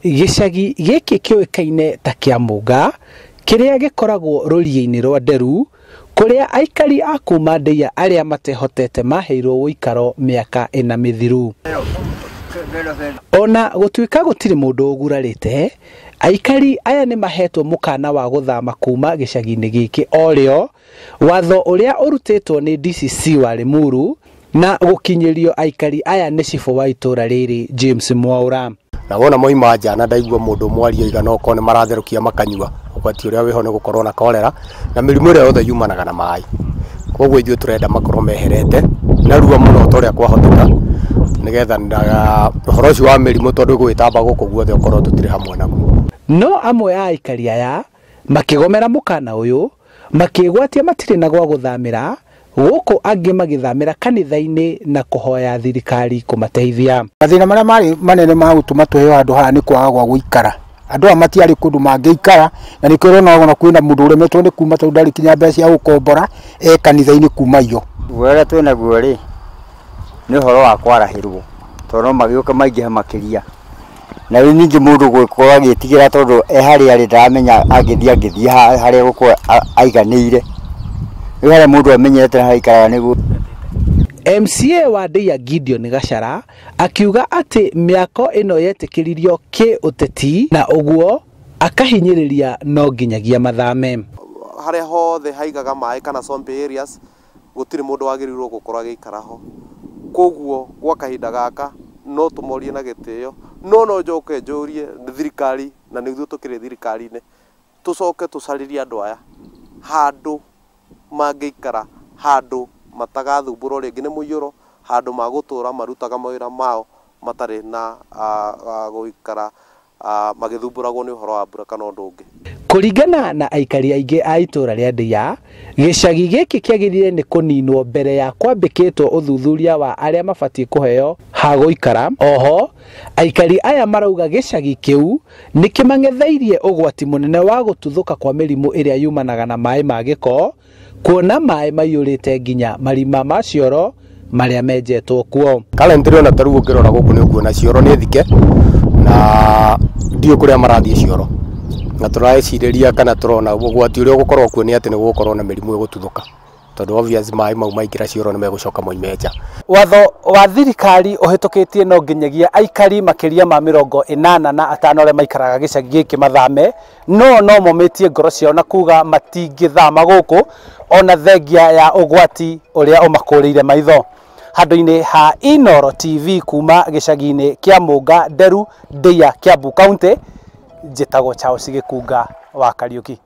Gĩcagi gĩkĩ kĩũĩkaine ta Kĩamũnga kĩrĩa gĩkoragwo rũriĩ-inĩ rwa Nderu kũrĩa aikari a kuma Ndeiya arĩa matehotete maheirwo ũikaro mĩaka ĩna mĩthiru. Ona gũtuĩka gũtirĩ mũndũ ũgurarĩte, aikari aya nĩ mahetwo mũkana wa gũthama kuma gĩcagi-inĩ gĩkĩ o rĩo, watho ũrĩa ũrutĩtwo nĩ DCC wa Limuru na gũkinyĩrio aikari aya nĩ cibũ wa itũra rĩrĩ James Mwaura. Na wona moima nja na ndaigua mũndũ mwaria igana okorwo nĩ maratherũkia makanyua, ũgwati ũrĩa wĩho nĩ gũkorwo na kolera na mĩrimũ ĩrĩa yothe yumanaga na maĩ. Koguo ithuĩ tũrenda makorwo meherete narua mũno ta ũrĩa kwahoteka, nĩgetha ũhoro ũcio wa mĩrimũ tondũ ĩgũgĩtamba gũkũ guothe ũkorwo tũtirĩ hamwe naguo. No amwe a aikari aya makĩgomera mũkana ũyũ makĩgwatia matirĩ na gwa gũthamĩra, gũkũ angĩ magĩthamĩra kanitha-inĩ na kũhoya thirikari kũmateithia. Mathĩna marĩa marĩ manene ma gũtũma tũheo handũ haha nĩ kwaga gwa gũikara. Andũ aya matiarĩ kũndũ mangĩikara, na nĩkĩo ũrona ona kwĩna mũndũ ũremetwo nĩ kuma tondũ ndarĩ kinya mbeca cia gũkombora e kanitha-inĩ kuma iyo. Guoya ũrĩa twĩnaguo rĩ nĩ ũhoro wa kwarahĩrwo, tondũ no magĩũke maingĩhe makĩria. Na rĩu ningĩ mũndũ gũkorwo agĩtigĩra tondũ e harĩa arĩ ndaramenya angĩthiĩ harĩa egũkorwo aiganĩire. Rĩu harĩa mũndũ amenyerete na harĩa aikaraga nĩguo. MCA wa Ndeiya Gideon Gachara akiuga atĩ mĩako ĩno yetĩkĩririo kĩ-ũteti na ũguo akahinyĩrĩria no nginyagia mathame. Harĩa hothe haigaga maĩ kana swampy areas gũtirĩ mũndũ wagĩrĩirwo gũkorwo agĩikara ho. Koguo gwa kahinda gaka no tũmorie na gĩtĩo, no no njoke njũrie thirikari, na nĩguo tũkĩrĩ thirikari-inĩ, tũcoke tũcarĩrie andũ aya handũ mangĩikara, handũ matagathumbũrwo rĩngĩ nĩ mũiyũro, handũ magũtũra marutaga mawĩra mao matarĩ na gũikara magĩthumbũragwo nĩ ũhoro wa mbura kana ũndũ ũngĩ. Kũringana na aikari aingĩ a itũra rĩa Ndeiya, gĩcagi gĩkĩ kĩagĩrĩire nĩ kũninwo mbere ya kwambĩkĩtwo ũthuthuria wa arĩa mabatiĩ kũheo ha gũikara. Oho, aikari aya marauga gĩcagi kĩu nĩ kĩmang'etheirie ũgwati mũnene wa gũtuthũka kwa mĩrimũ ĩrĩa yumanaga na maĩ ma gĩko, kuona maĩ maiyũrĩte nginya marima ma cioro marĩa menjetwo kuo. Currently ona ta rĩu ũngĩrora gũkũ nĩ ũkuona cioro nĩ thike na ndiũĩ kũrĩa marathiĩ cioro, na tũrecirĩria kana tũrona ũgwati ũrĩa ũgũkorwo kuo nĩ atĩ nĩ gũgũkorwo na mĩrimũ ĩgũtuthũka, tondũ obvious maĩ mau maingĩra cioro nĩ megũcoka moime nja. Watho wa thirikari ũhĩtũkĩtie no nginyagia aikari makĩria ma 85 arĩa maikaraga gĩcagi gĩkĩ mathame, no no momĩtie ngoro ciao na kuga matingĩthama gũkũ ona thengia ya ũgwati ũrĩa ũmakũrĩire maitho. Handũ-inĩ ha Inooro TV kuma gĩcagi-inĩ kĩa Mũnga, Nderu, Ndeiya, Kiambu County, njĩtagwo Charles Gĩkunga wa Kariũki.